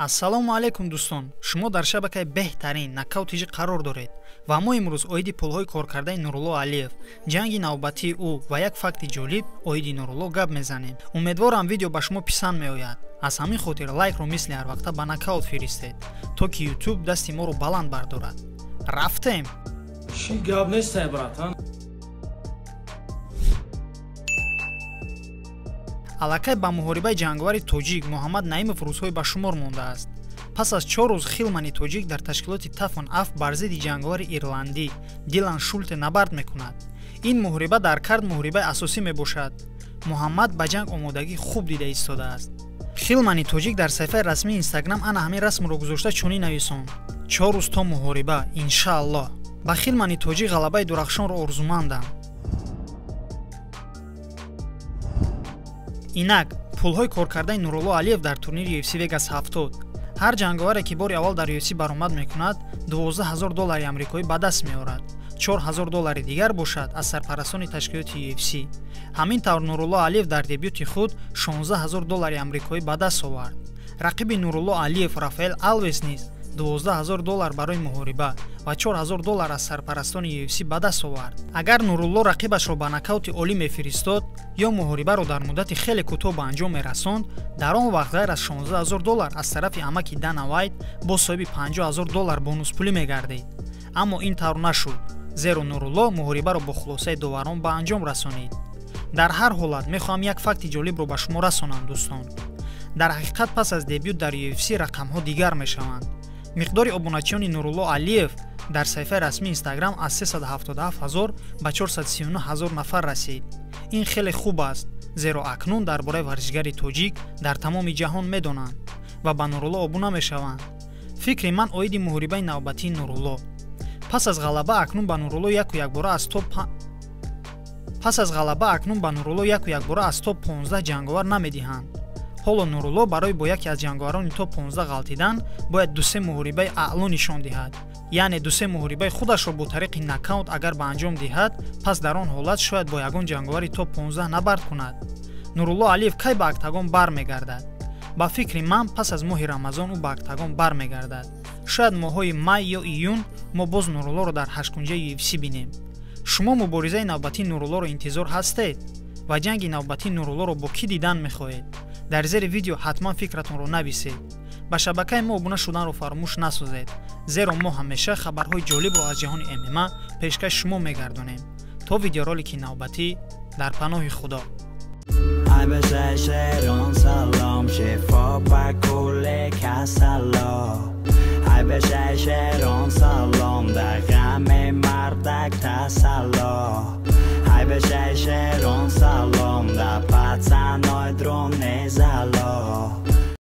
Ассалому алайкум дӯстон, шумо дар шабакаи беҳтарин Нокаут ТЖ қарор доред ва мо имрӯз оиди пулҳои коркардаи Нурулло Алиев, ҷанги навбатии ӯ ва як факти ҷолиб оиди Нурулло гап мезанем. Умедворам видео ба шумо писанд меояд. Аз ҳамин хотир лайкро мисли ҳар вақта ба Нокаут фиристед, то ки YouTube дасти моро баланд бардорад. Рафтем! Чӣ гап нестай, братан? Аллакай ба муҳорибаи ҷанговари тоҷик Муҳаммад Наимов рӯзҳои ба шумор мондааст. Пас аз 4 рӯз Хилмани тоҷик дар ташкилоти Тафон Аф бар зидди ҷанговари ирландӣ Дилан Шулте набард мекунад. Ин муҳориба дар кард муҳорибаи асосӣ мебошад. Муҳаммад ба ҷанг омодагӣ хуб дида истодааст. Хилмани тоҷик дар саҳифаи расмии Инстаграм ана ҳамин расмро гузошта чунин нависон: 4 рӯз то муҳориба, иншааллоҳ. Ба Хилмани тоҷик ғалабаи дурахшонро орзумандам. Инак, пулҳои коркардаи Нурулло Алиев дар турнири UFC Vegas 70. Ҳар ҷанговаре ки бори аввал дар UFC баромад мекунад, 12 000 доллари амрикоӣ ба даст меорад. 4000 доллари дигар бошад аз сарпарастони ташкилоти UFC. Ҳамин тавр Нурулло Алиев дар дебюти худ 16 000 доллари амрикоӣ ба даст овард. Рақиби Нурулло Алиев Рафаэл Алвес низ 12 000 доллар барои муҳориба ва 4000 доллар аз сарпарастони UFC ба даст овард. Агар Нурулло рақибашро ба нокаути олӣ мефиристод ё муҳорибаро дар муддати хеле кӯтоҳ ба анҷом мерасонд, дар он вақт ғайр аз 16 000 доллар аз тарафи амаки Дана Вайт бо соҳиби 50 000 доллар бонуспулӣ мегардид. Аммо ин тавр нашуд, зеро Нурулло муҳорибаро бо хулосаи доварон ба анҷом расонид. Дар ҳар ҳолат мехоҳам як факти ҷолибро ба шумо расонам, дӯстон. Дар ҳақиқат пас аз дебют дар UFC рақамҳо дигар мешаванд. Миқдори обуначиёни Нурулло Алиев дар саҳифаи расмии Инстаграм аз 377 000 ба 439 000 нафар расид. Ин хеле хуб аст, зеро акнун дар бораи варзишгари тоҷик дар тамоми ҷаҳон медонанд ва ба Нурулло обуна мешаванд. Фикри ман оиди муҳорибаи навбатии Нурулло. Пас аз ғалаба акнун ба Нурулло яку якбора аз топ пас аз ғалаба акнун ба Нурулло яку якбора аз топ 15 ҷанговар намедиҳанд. Ҳоло Нурулло барои бо яке аз ҷанговарони топ 15 ғалтидан бояд дусе муҳорибаи аъло нишон диҳад. Яъне дусе муҳорибаи худашро бо тариқи нокаут агар ба анҷом диҳад, пас дар он ҳолат шояд бо ягон ҷанговари топ 15 набард кунад. Нурулло Алиев кай ба октагон бармегардад? Ба фикри ман пас аз моҳи Рамазон ӯ ба октагон бармегардад. Шояд моҳҳои май ё июн мо боз Нуруллоро дар ҳашткунҷаи UFC бинем. Шумо муборизаи навбатии Нуруллоро интизор ҳастед ва ҷанги навбатии Нуруллоро бо кӣ дидан мехоҳед? Дар зери видео ҳатман фикратонро нависед. Ба шабакаи мо обуна шуданро фаромӯш насозед, зеро мо ҳамеша хабарҳои ҷолибро аз ҷаҳони ММА пешкаш шумо мегардонем. То видеоролики навбатӣ, дар паноҳи Худо. Ай бешай шерон салом, шифо ба кулли касало. Ай бешай шерон салом, дар ғами мардак тасалло. Ай бешай шерон салом, да пацаной дрони зало.